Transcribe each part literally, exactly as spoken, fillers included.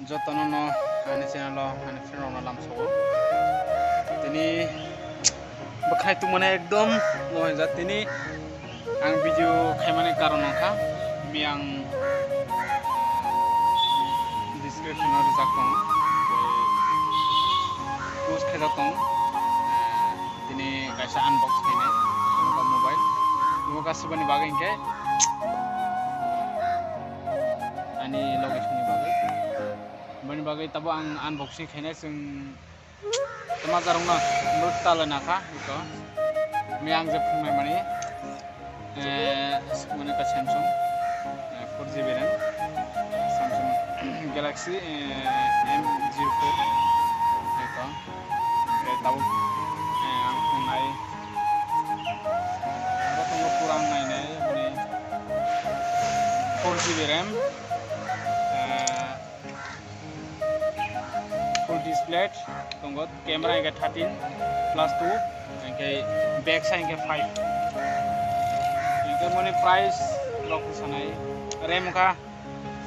Jotono no ani channel o ani friend rok no lamsogo. Tini bwkhai tongmani ekdom no hinjak tini ang video khaimani karon wngkha miyang description o rijak tongo, post khaijak tongo. Tini kaisa unbox khainai mobile, omo kasubani bagwi hinkhe ani location ni bagwi. Boni bagwi tabuk ang unboxing khainai chwng tamajarokno mwrwk talai nakha iko. Miyang je phungnai mani, eh, mane ka Samsung, eh, four G B RAM, Samsung Galaxy, eh, M zero four iko. Hingke tabuk, eh, ang phungnai. Abo tongo pura ang nainai, mane four G B RAM, eh, full display tongo, camera hingke thirteen plus two, hingke back side hingke five. Hingke moni price rok sanai, RAM wngkha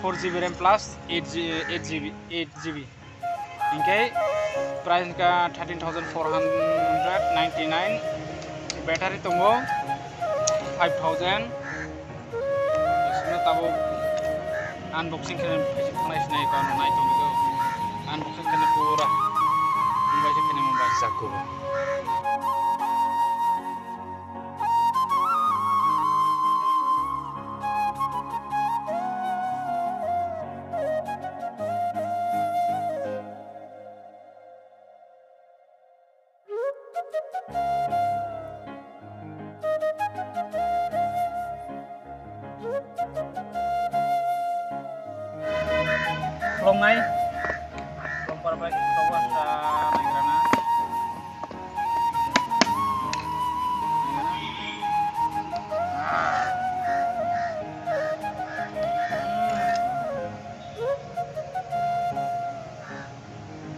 four G B RAM plus eight G, eight G B, eight G B. Hingke price wngkha thirteen thousand four hundred ninety-nine. Battery tongo five thousand. Sino tabuk unboxing khe phaising khlai sinai ko nai tong do. Unboxing khe pura mobile khe mobile. Saku. Khulumnai. Khulumbar bai khulumbar sa naigrana.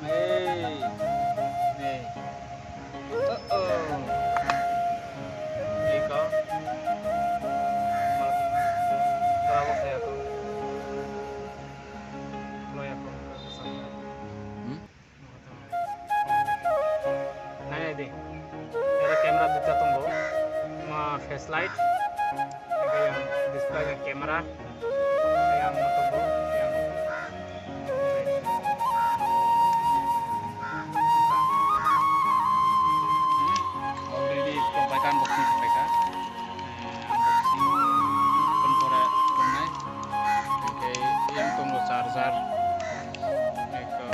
Hey. Hey. Uh-oh. Iko. Mal-, bravo saya tu. Lo ya ko. Hmm? Nai, nai di. Ada camera duita tongo. Ma flashlight. Ada yang display yang camera. Yang motor yang already kok bai kan boxing khapai kha. Unboxing pon pore tongnai. Hingke yang tongo charger. Eko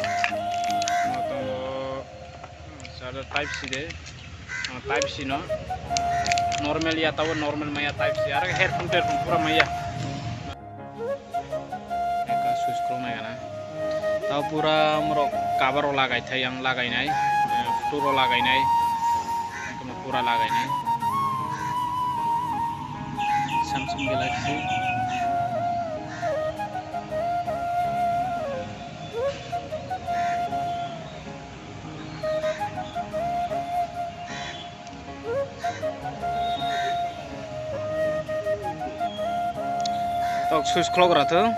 mo tongo. Charger type C de, ah, type C no. Normal ya tabo normal maya type C. Aro headphone terphone pura maya. Eka switch khulumnai gana. Tabo pura morok cover o lagai thai yang lagai nai, eh, photo ro lagai nai. Ekdom pura lagai nai. Samsung Galaxy. Tok switch khulok ra thung.